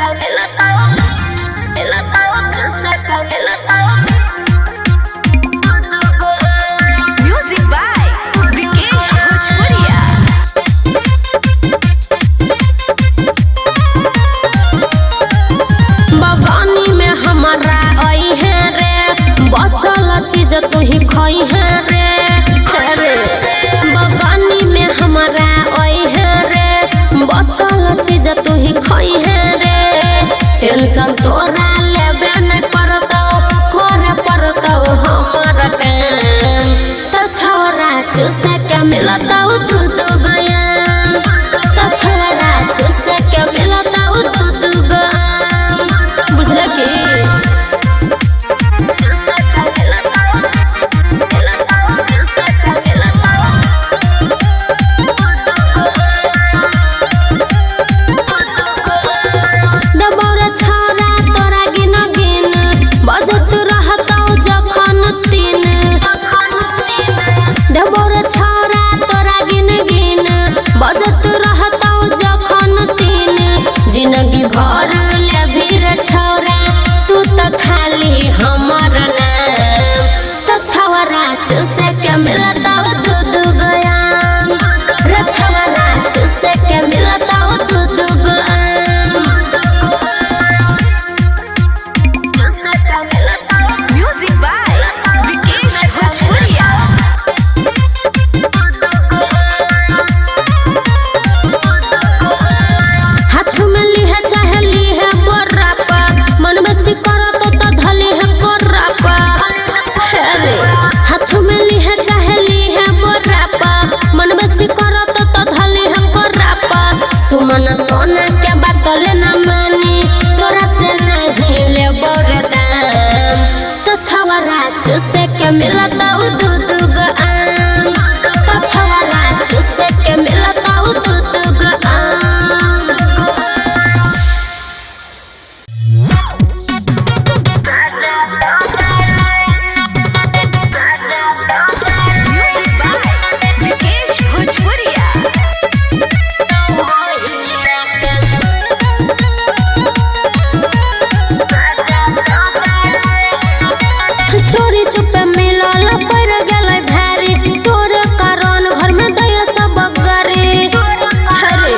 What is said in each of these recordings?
Music by Vikesh Bhojpuria. बगानी में हमारा आई है रे, बचल चीज तू ही खाई है रे। रे बगानी में हमारा आई है रे, बचल चीज तू ही खाई है रे। टेंशन तोरा लेबे नहीं पड़तौ, करे पड़तौ हमारा काम। तो छोरा चूसे के मिलतौ दू दू गया, तो छोरा चूसे के मिलतौ दू दू गया। बुझल की? दबौरा छोरा तोरा गिन गिन बजत रहतौ जखन तीन। दबौरा छोरा तोरा गिन गिन बजत रहतौ जखन तीन। जिंदगी भर लेभी रे छोरा तू तो खाली हमर नाम। तो छोरा चूसे के मिलतौ दू दू गया रे, छोरा चूसे के मिलतौ दू दू गया। Music by Vikesh Bhojpuria. हाथ में लीहे चाहे लीहे बोरापा, मन में सिकर तो तो धली है कोरापा। रे हाथ में लीहे चाहे लीहे बोरापा, मन में सिकर तो तो धली है कोरापा। सुमन सोना के बात ले ना मानी, तोरा से नहीं ले बोरे दाम। तो छवरा चूसे के मिलतौ दू दू गो आम, तो छवरा चूसे के मिलतौ दू दू गो आम। Music by Vikesh Bhojpuria. चोरी चुपे मिलल पड़ गेलै भारी, तोर कारण घर में दया सब गरी। अरे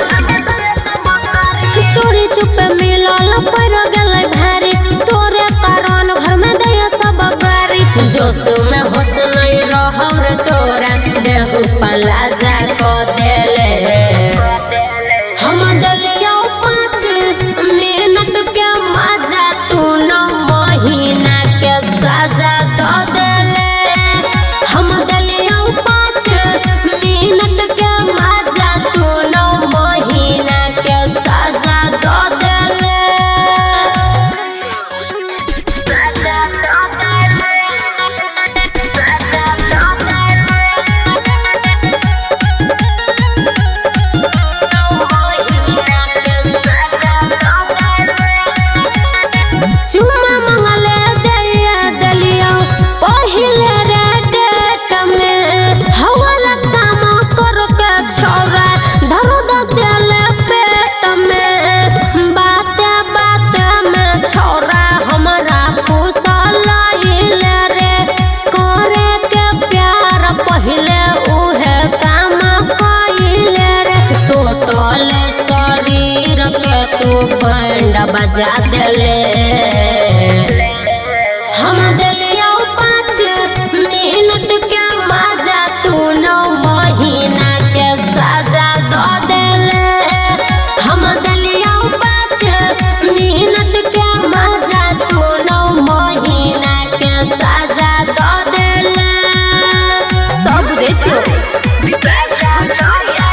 चोरी चुपे मिलल पड़ गेलै भारी, तोर कारण घर में दया सब गरी। जोश में होश नहीं रहौ रे तोरा, देहु पला जा को देले। हम दलिया 5 मिनट के मजा, तू 9 महीना के सजा दो देले। हम दलिया 5 मिनट के मजा, तू 9 महीना के सजा दो देले। चुमा मंगले दया दलियो पहिले रे डेट में, हवाला काम कर के छोरा दर्द देले पेट में। बाते बाते में छोरा हमरा फुसलाइले रे, करे के प्यार पहिले उहे काम कइले रे। सोटल शरीर के तू बैंड बजा देले। हम दलिया 5 मिनट के मजा, तू 9 महीना के सजा दो देले। हम दलिया 5 मिनट के मजा, तू 9 महीना के सजा दो देले। सब बुझै छियौ। Vikesh Bhojpuria.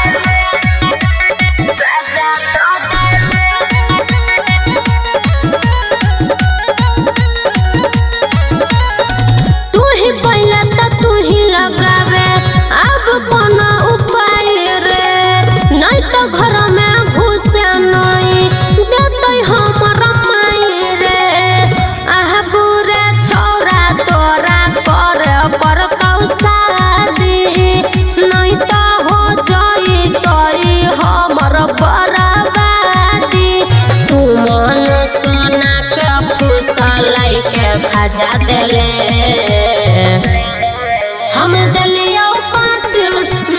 देले। हम दलियो 5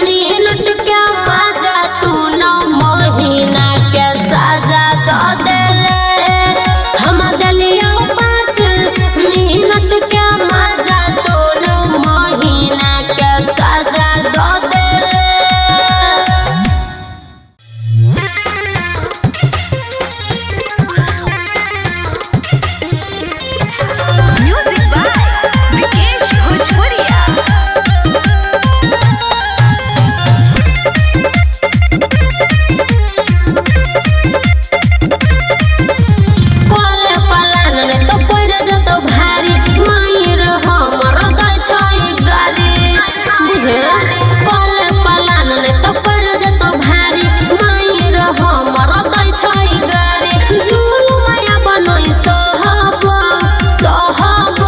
मिनट के मजा तू 9 महीना के सजा दो देले। हम दलियो 5 मिनट के मजा तू 9 महीना के सजा दो देले। Music by Vikesh Bhojpuria. कोले पलान ने तो पड़ जतो भारी मायर हमर दै छै गाली बुझे। कोले पलान ने तो पड़ जतो भारी मायर हमर दै छै गाली। झूल माया बनोई सहब सहब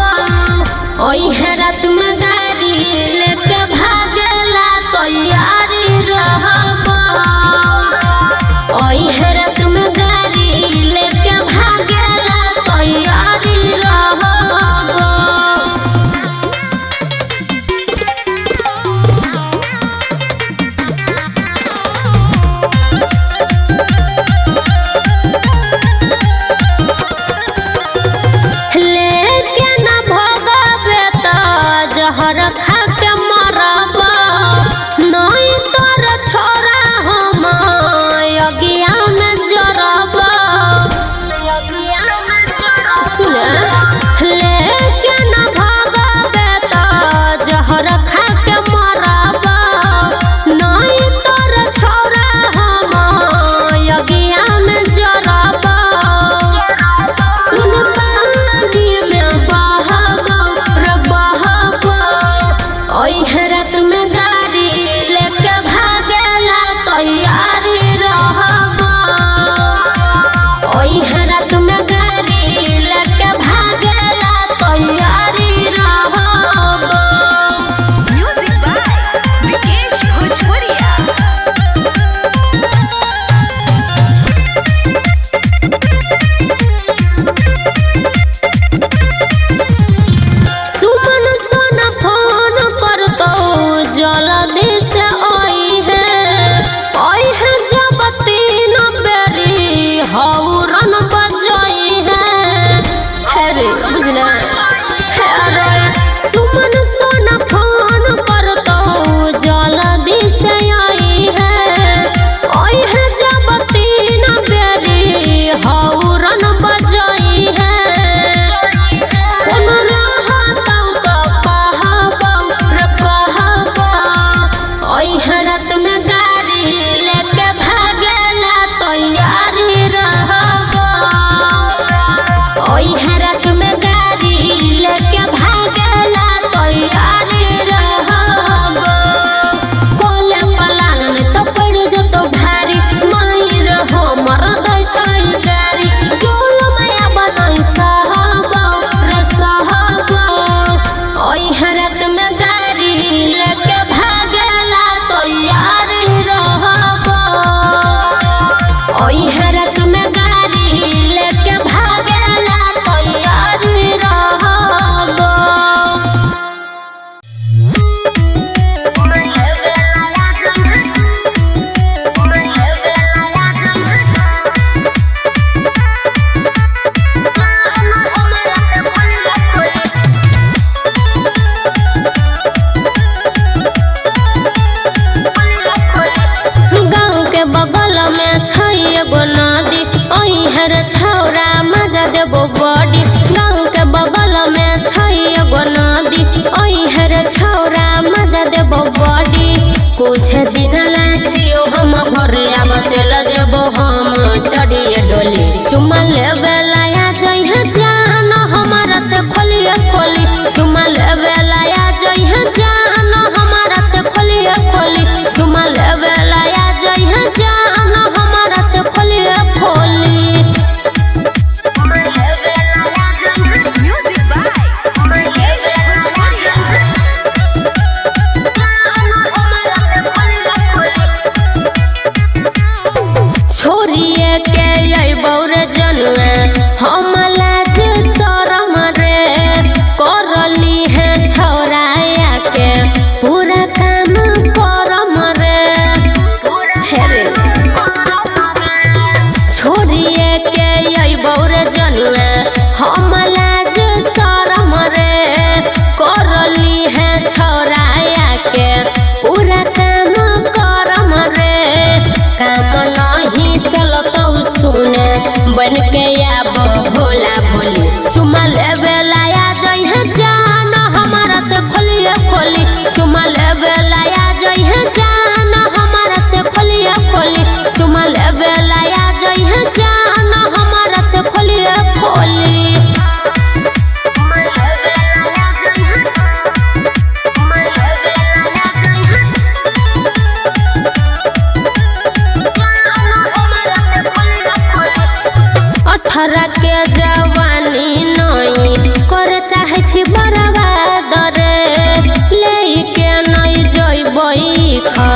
ओइ रात में गाड़ी लेके भागला तैयारी रहब। ओइ रात में गाड़ी लेके भागला तैयारी रहब। लेके न भगबे त जहर खा के मरब, नहीं तोर छोरा हम अगिया में जरब। सुन, लेके न भगबे त जहर खा के मरब, नहीं तोर छोरा हम अगिया में जरब। सुन पानी में बहब रे बहब, ओइ रात में गाड़ी लेके भागला तैयारी रहब। ओइ रात में गाड़ी लेके भागला तैयारी रहब। Music by Vikesh Bhojpuria. Suman Sona phone करतो जल्दी से आई है, आई है जब 3 बेरी हौरन बजाई है। अरे बुझला हे रे सुमन सोना फोन करतो जल्दी से आई है, आई है जब 3 बेरी हौरन बजाई है। कोनो रहतौ त कहबौ रे कहबौ, ओइ रात में गाड़ी लेके भागला तैयारी रहबौ। ओइ रात में गाड़ी लेके भागला तैयारी रहबौ। कोले पलान ने तो पड़ जतो भारी मायर हमर दै छै गारी। चोल माया बनई सहबौ रे सहबौ, ओइ रात में गाड़ी लेके भागला तैयारी रहबौ। ओइ रात में गाड़ी लेके भागला तैयारी रहबौ। गाँव के बगल में छै एगो नदी, ओइहर छौरा मजा देबो बड़ी। गाँव के बगल में छै एगो नदी, ओइहर छौरा मजा देबो बड़ी। कुछ दिन ला छियो हम घरे आब चल जेबो हम चढ़िए डोली। चुमा लेबे लाया जइहे जान हमारा से खोलिए खोली। चुमा लेबे लाया जइहे जान हमारा से खोलिए खोली। चुमा लेबे लाया जइहे जान हमारा से खोलिए खोली। Music by Vikesh Bhojpuria. छोरिए के अइबौ रे जनुआ, अठारह के जवानी नई करे चाहे छी बर्बाद रे। लेके नहीं जइबई खा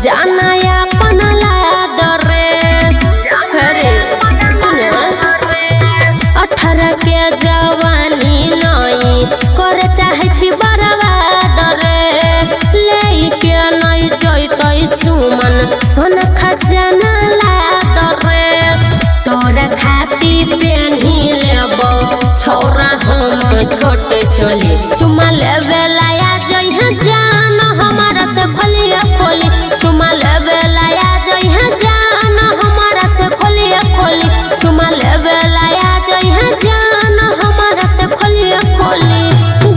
जाना अपन लाद रे। अरे सुन, 18 के जवानी नई करे चाहे छी बर्बाद रे। लेके नहीं जइतई सुमन सोन खजाना लाद रे। तोरा खाती पेन्ही लेबो छौरा हम छोटे चोली। चुमा लेबे लाया जइहे जान हमारा से खोलिए खोली। चुमा लेबे लाया जइहे जान हमारा से खोलिए खोली। चुमा लेबे लाया जइहे जान हमारा से खोलिए खोली।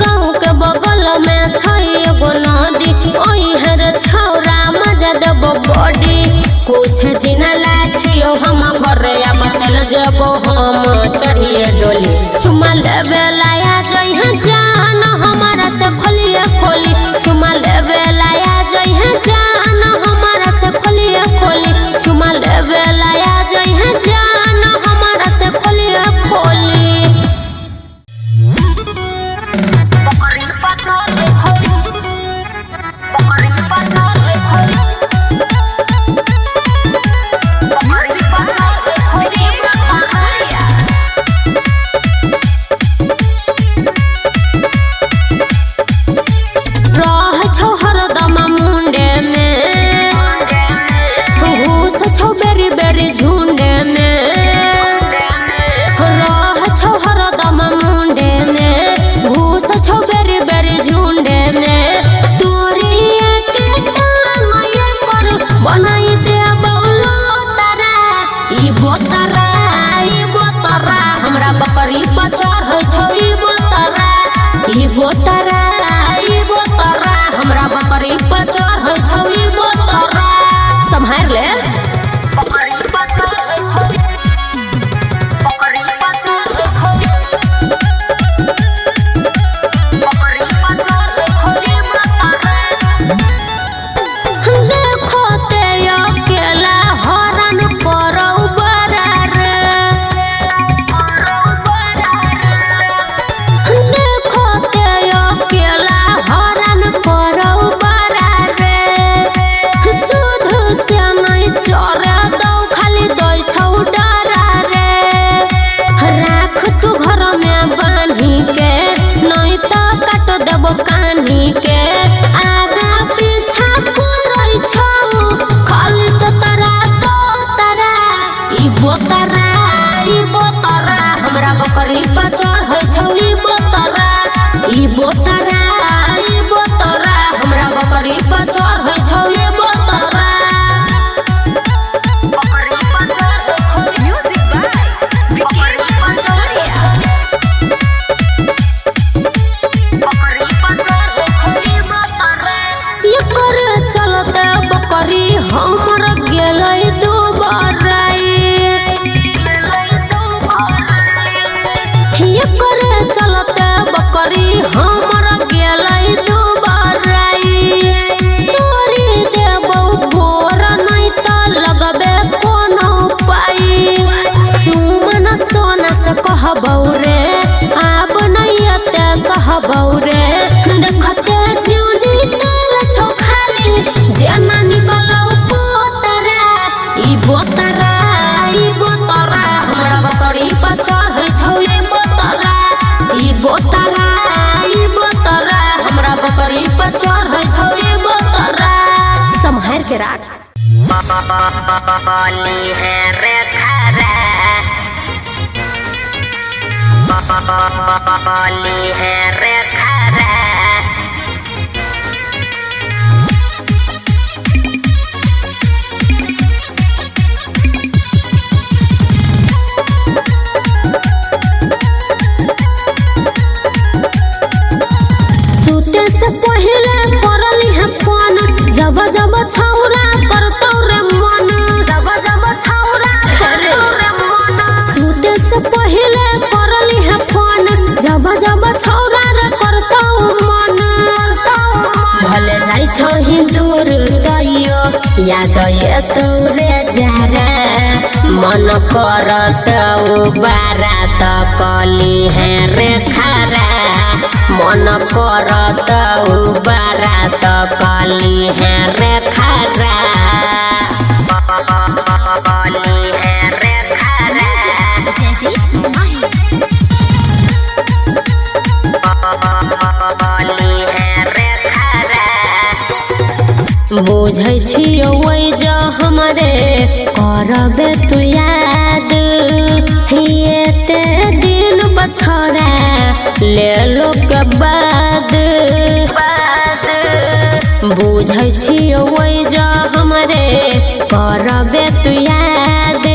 गाँव के बगल में छै एगो नदी, ओइहर छौरा मजा देबो बॉडी। कुछ दिन ला छियो हम घरे आब चल जेबो हम चढ़िए डोली। चुमा लेबे लाया जइहे जान हमारा से खोलिए खोली। चुमा लेबे लाया जइहे जान हमारा से खोलिए खोली। चुमा लेबे लाया जइहे जान हमारा से खोलिए खोली। Music by Vikesh Bhojpuria. रह छौ हरदम मुंडे में, घूस छौ बेरी बेरी झुंडे में। रह छौ हरदम मुंडे में, घूस छौ बेरी बेरी झुंडे में। तोरी के टांग कर बनाई देबौ लोतरा। ई बोतरा ई बोतरा हमरा बकरी पर चढ़ै छौ। ई बोतरा ई बोतरा ई बोतरा हमरा बकरी पर चढ़ै छौ। ई बोतरा सम्हार ले। देखो ते अकेला हरण करौ बड़ा रे। देखो ते अकेला हरण करौ बड़ा रे। सुध से नहीं चढ़े दौ खाली दै छौ डरा रे। राख तू घर में बान्ही के नहीं तो काट देबो कान्ही के। आगा पीछा करै छौ खाली तो तारा तो तारा। ई बोतरा ई बोतरा हमरा बकरी पर चढ़ै छौ। ई बोतरा ई बोतरा ई बोतरा हमरा बकरी पर चढ़ै छौ। ई बोतरा। Music by Vikesh Bhojpuria. एकर चलते बकरी हमर गेलै दुबराई। एकर चलते बकरी हमर गेलै दुबराई। तोरी देबौ गोर नहीं त लगबे कोनो पाई। सुमन सोना से कहबौ रे आब नहीं एते सहबौ रे। देखते जीव निकल छौ खाली जेना निकलौ पोतरा। ई बोतरा ई बोतरा हमरा बकरी पर चढ़ै छौ। ई बोतरा ई बोतरा ई बोतरा हमरा बकरी पर चढ़ै छौ। ई बोतरा सम्हार के राख। सुते से पहिले करली है फोन, जब जब छौरा करतौ रे मन। जब जब छौरा करतौ रे मन। सुते से पहिले करली है फोन, जब जब छौरा रे करतौ मन। भले जाई जाइ छही दूर तैयो याद एतौ रे जारा। मन करत बारात कली है रे खारा। मन करत बारात कली है रे खारा। कली है रे खारा। कली है रे खारा। बुझै छियौ जो हमरे करबे तू याद। एते दिन पछोड़ा ले लो के बाद। बुझै छियौ जो हमरे करबे तू याद।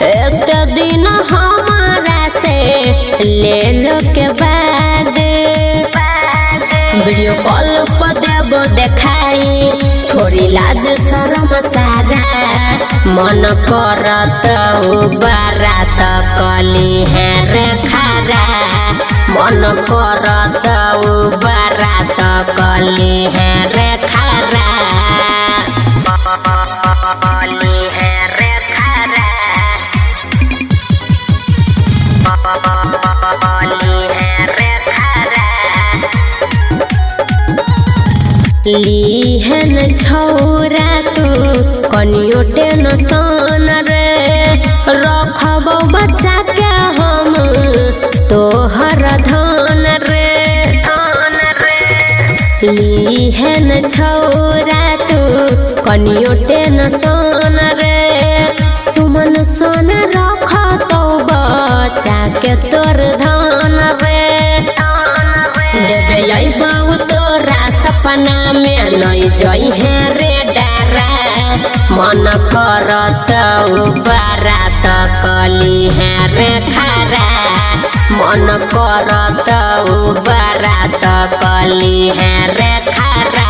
एते दिन हमारा से ले लो के बाद। वीडियो कॉल पर देबो देखाई छोरी लाज शरम सारा। मन करत बारात कली है रे खारा। मन करत बारात कली है रे खारा। कली है रे खारा। कली है रे खारा। लिहन छौरा तू कनियो टेंशन रे। रखबौ बच्चा के हम तोहर धन रे। लिहन छौरा तू कनियो टेंशन रे। सुमन सोन रखतौ बच्चा के तोर धन रे। देवे अइबौ तोरा सपना में नहीं जई है रे डरा। मन करत बारात कली है रे खारा। मन करत बारात कली है रे खारा।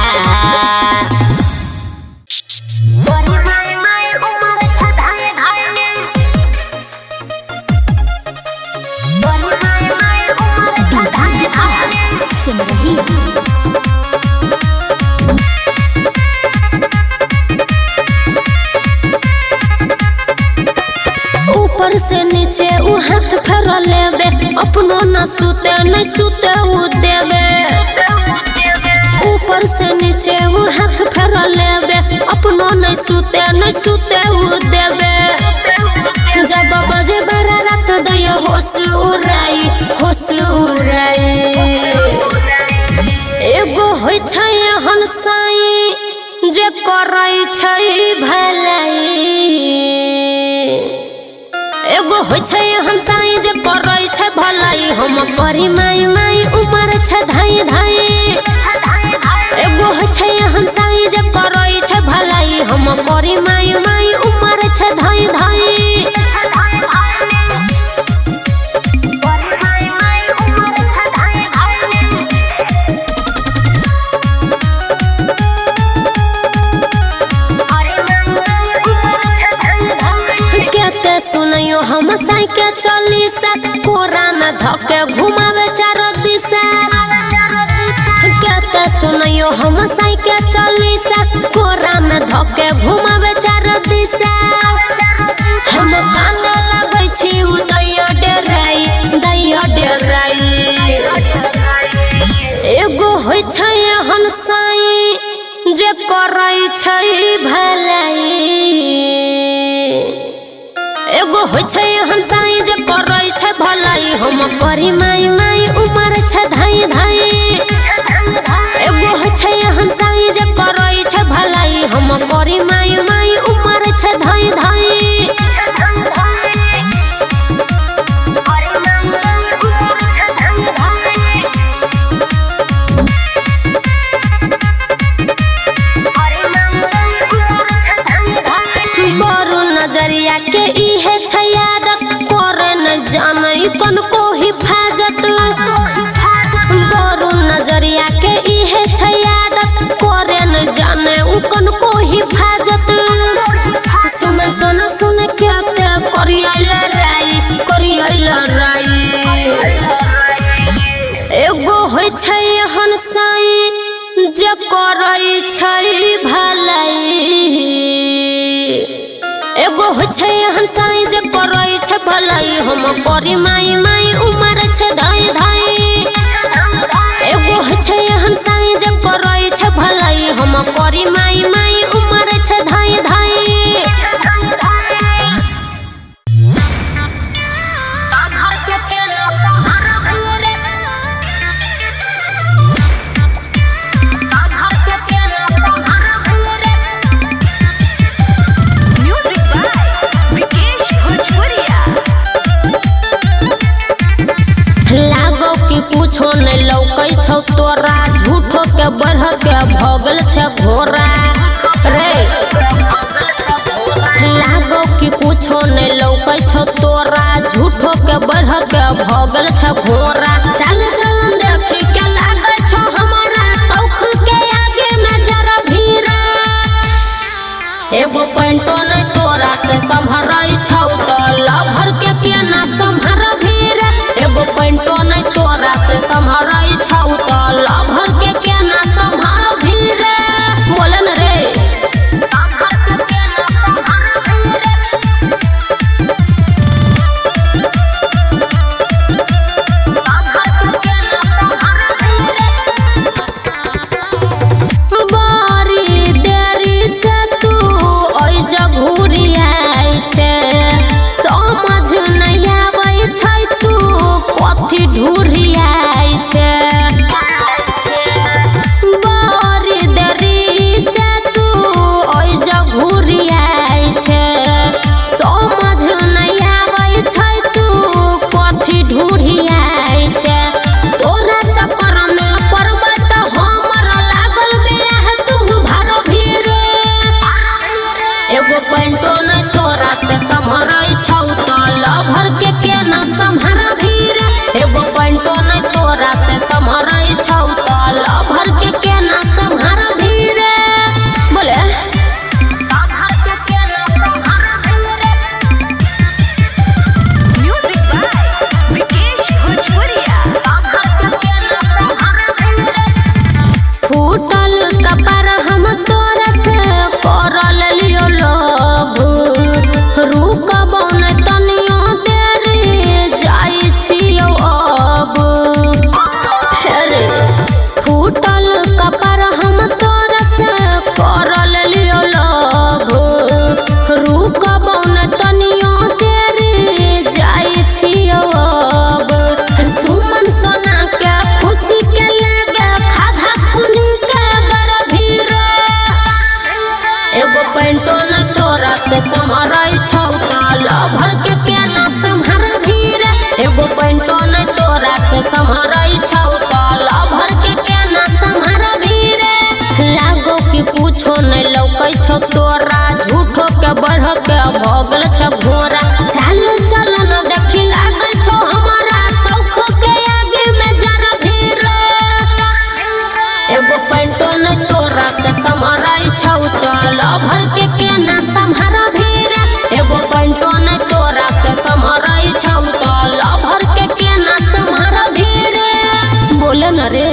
ऊपर से नीचे उ हाथ फेर लेबे अपनो न सुते न सुते उ देवे। ऊपर से नीचे उ हाथ फेर लेबे अपनो न सुते न सुते उ देवे। जब बजे बारह रात दयो होश उड़ाई होश उड़ाई। एगो होइ छै एहन साई जे करै छै भलाई। एगो होइ छै एहन साई जे करै छै भलाई। हम करी माई माई उमर छै धाई धाई। एगो होइ छै एहन साई जे करै छै भलाई। हम करी माई माई उमर छै धाई धाई। सुनियो हम साई के चालीसा कोरा में धके घुमावे चारो दिशा। कहते सुनियो हम साई के चालीसा कोरा में धके घुमावे चारो दिशा। हम काने लगै छी उ दैया डराई दैया डराई। एगो होइ छै एहन साई जे करै छै भलाई। एगो होइ छै एहन साई जे करै छै भलाई। हम करी माई माई उमर छै धाई धाई। एगो होइ छै एहन साई जे करै छै भलाई। हम करी माई माई उमर छै धाई धाई। नजरिया के इहे छै आदत करे न जानै कनको हिफाजत। बरू नजरिया के इहे छै आदत करे न जानै उ कनको हिफाजत। सुन सुन सुन के करियै लड़ाई करियै लड़ाई। एगो होइ छै एहन साई जे करै छै भलाई। एगो होइ छै एहन साई जे करै छै भलाई, हम करी माई माई उमर छै धाई धाई। एगो होइ छै एहन साई जे करै छै भलाई, हम करी माई माई उमर छै धाई धाई। Music by Vikesh Bhojpuria. लागो कि कुछो नहीं लौकै छौ तोरा, झूठो के बढ़ के भगल छै घोड़ा रे। लागो कि कुछो नहीं लौकै छौ तोरा, झूठो के बढ़ के भगल छै घोड़ा। चल चल देखी के लागै छौ हमरा, कौख के आगे में जरा भीरा। एगो पैंटो नहीं तोरा से सम्हरै छौ त लभर के केना सम्हरबही रे। एगो पैंटो नहीं तोरा से सम्हरै छौ त लभर के केना सम्हरबही रे। बोलन रे। बारी देरी से तू ओइ जघुरियाइ छै, समझ नहि आबै छै तू कथी ढूढ़ियाइ छै। बारी देरी से तू ओइ जघुरियाइ छै, समझ नहि आबै छै तू कथी ढूढ़ियाइ छै। तोरा चक्कर में पड़बै त हमर लागल बियाह तू भरबही रे। एगो पैंटो नहि तोरा से सम्हरै छौ त लभर के केना सम्हरबही रे। एगो पैंटो नहि तोरा से सम्हरै छौ त लभर के केना सम्हरबही रे। बोले। Music by Vikesh Bhojpuria. फूटल कपार हम तोरा से करल लियो लोभ, रुकबौ नहि तनियो देरी जाइ छियौ अब। हे रे, फूटल कपार हम तोरा से करल लियो लोभ, रुकबौ नहि तनियो देरी जाइ छियौ अब। सुमन सोना के खुशी के लागे खाधा खुनी के गरभी रे। एगो पैंटो न तोरा से सम्हरै छौ त लभर के केना सम्हरबही रे। एगो पैंटो न तोरा से सम्हरै छौ त लभर के केना सम्हरबही रे। लागो कि कुछो नहि लौकै छौ तोरा, झूठो के बढ़ के भगल छै घोड़ा। चल चल न देखी लागल छौ हमरा, शौख के आगे में जरा भीड़। एगो पैंटो नहि तोरा से सम्हरै छौ त लभर के केना सम्हरबही रे। एगो पैंटो नहि तोरा से सम्हरै छौ त लभर के केना सम्हरबही रे। बोले न रे।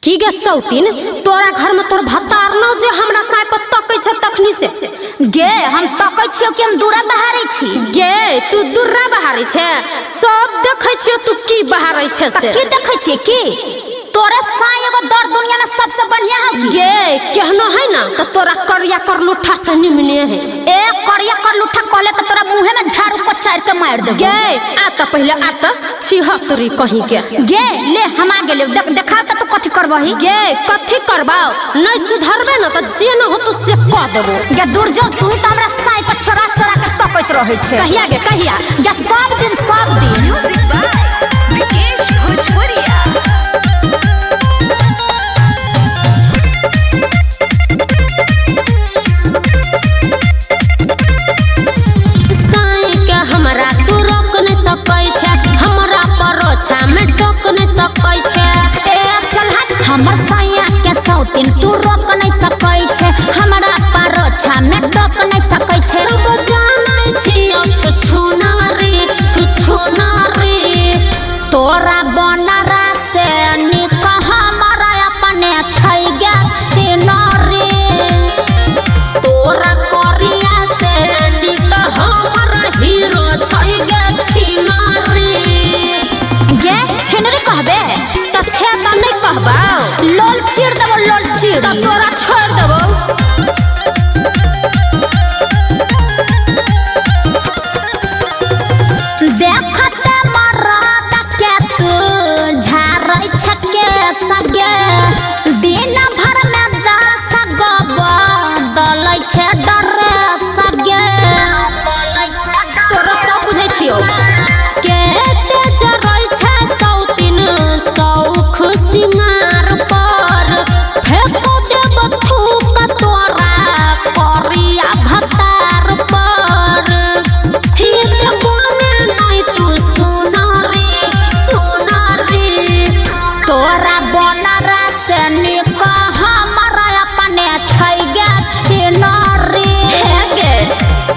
की गे सौतीन, तोरा घर में तोर भतार न जे हमरा साय पर तकै छै तखनी से। गे हम तकै छियौ कि हम दूरा बहारै छी। गे तू दुर्रा बहारै छै, सब देखै छियौ तू की बहारै छै त से। की देखै छियै की तोरे साय एगो दर दुनिया में सबसे बढ़िया है की? गे केहनो है ना त तोरा करिया कर लुठा से निमने है। ए करिया कर लुठा कहले त तोरा मुंहे में झाड़ू को चार के मार देबो। गे आ त पहिले आ त छिहत्तरी कहीं के। गे ले हम आ गेलियौ, देख देखा त तू कथी करबही। गे कथी करबाओ, नहीं सुधरबे न त जे न होतो से कह देबो। गे दूर जो, तू ही त हमरा साय पर चोरा चोरा के तकैत रहै छै। कहिया गे कहिया? गे सब दिन सब दिन। Music by Vikesh Bhojpuria. Sai के हमरा तू रोक नहीं सकै छै, हमरा परोछा में टोक नहीं सकै छै। ए चल हट, हमर सैया के सौतीन तू रोक नहीं सकै छै, हमरा परोछा में टोक नहीं सकै छै। सब जानै छियौ छुछुना रे छुछुना रे। तोरा बनरा से निक हमरा अपने छै चीर देबो लोल चीर। तब तोरा छोड़ देबो। देखते मरद के तू झारै छके सगे, दिन भर में 10 गो बदलै छै डरे सगे। तोरा सब बुझै छियौ के जरै छै सौतिन सौख सिंगार पर, फेंको देब थूक तोरा करिया भतार पर। हित बने नै तू सुनरी सुनरी। तोरा बनरा से नीक हमरा अपने छै गे छिनरी। हे गे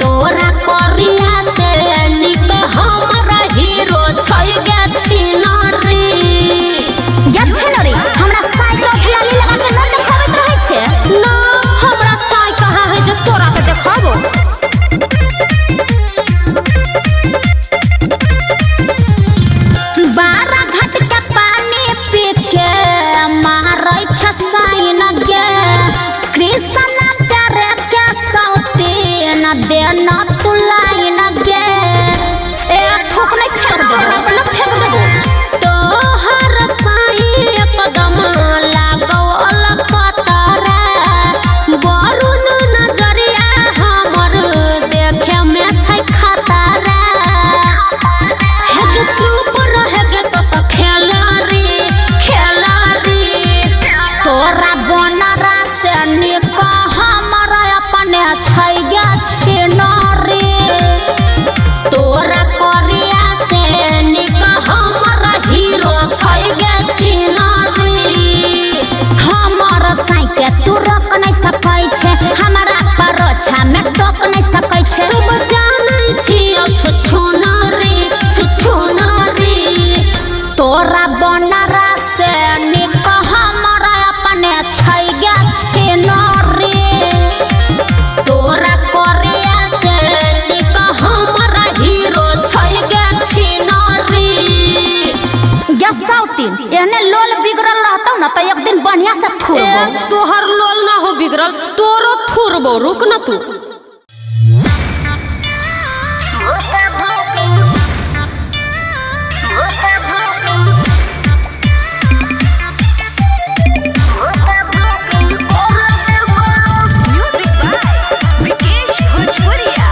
तोरा करिया से नीक हमरा हीरो छै गे छिनरी। गे छिनरी, हमरा साइ के उठलाली लगा के न देखाबैत रहै छै। ना हमरा साइ कहाँ है जे तोरा के देखाबो। 12 घाट के पानी पी के मारै छै साइन गे, कृष्ण तेरे के सौतीन देना तू लाइन गे। ए थूक नहीं फेंक देबो, अपना फेंक देबो। तोहर साई एकदम लागो अलकतरा, वरुण नजरिया हमर देखे में छै खतरा। हे गे चुप रहे गे सत खेलारी खेलारी। तोरा बनरा से नीक हमरा अपने छै गे छिनरी। तोरा करिया से नीक हमरा हीरो छै गे छिनरी। हमर साइ के तू रोक नहि सकै छै, हमरा परोछा में टोक नहि सकै छै। सब जानै छियौ छुछुनरी छुछुनरी। तोरा बनरा से नीक हमरा अपने छै गे छिनरी। तोरा करिया से नीक हमरा हीरो छै गे छिनरी। गे सौतीन, एहने लोल बिगड़ल रहतौ न त एक दिन बढ़िया से ए थुरबौ। तोहर लोल ना हो बिगड़ल, तोरो थुरबो, रुक न तू। Music by Vikesh Bhojpuria.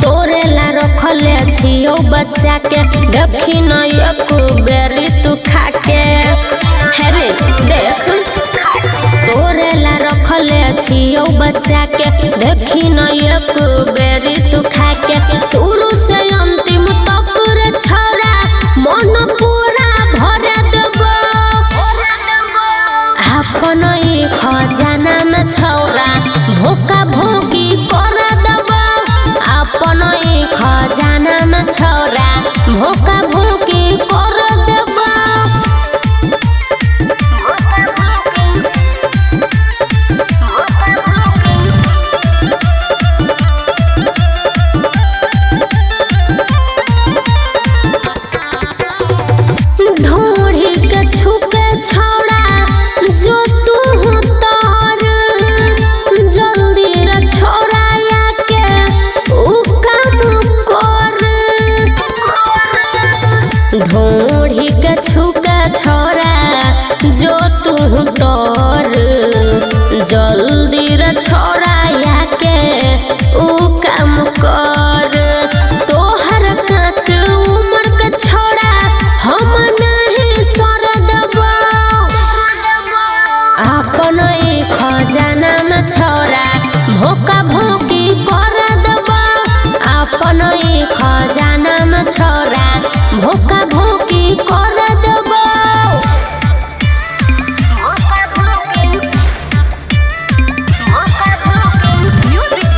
तोरे ला रखले छियौ बच्चा के, देखी न एक बेरी तू खाके। हे रे देख तोरे ला रखले छियौ बच्चा के, देखी न एक बेरी तू खाके। शुरू से अंतिम तक रे छौड़ा मन पूरा भर देबो। अपन ई खजाना में छौड़ा भोका भोगी कर देबो। अपन ई खजाना में छौड़ा भोका भोगी कर देबो। ढूढ़ी के छुके छौड़ा जो तू तार, जल्दी रे छौड़ा आके उ काम कर। ढूढ़ी के छुके छौड़ा जो तू तार, जल्दी रे छौड़ा आके उ काम कर। तोहर कांच उमर के छौड़ा हम नहीं सर देबो। अपन ई खजाना में छौड़ा भोका भोकी कर देबो। अपन ई खजाना में छौड़ा भोका भोकी कर देबो। Music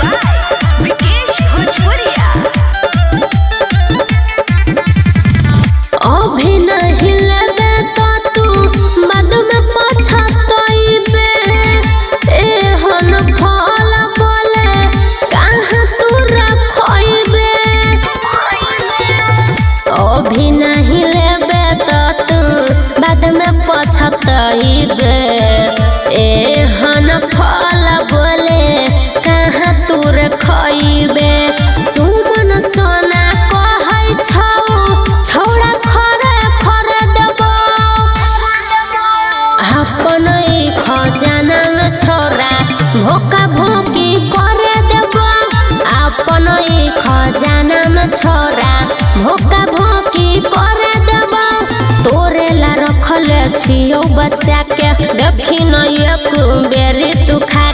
माहुर खइबे। सुमन सोना कहै छौ छौड़ा खरे खरे देबौ। अपन ई खजाना में छौड़ा भोका भोकी करे देबौ। अपन ई खजाना में छौड़ा भोका भोकी करे देबौ। तोरे ला रखल छियौ बच्चा के, देखी न एक बेरी तू खा।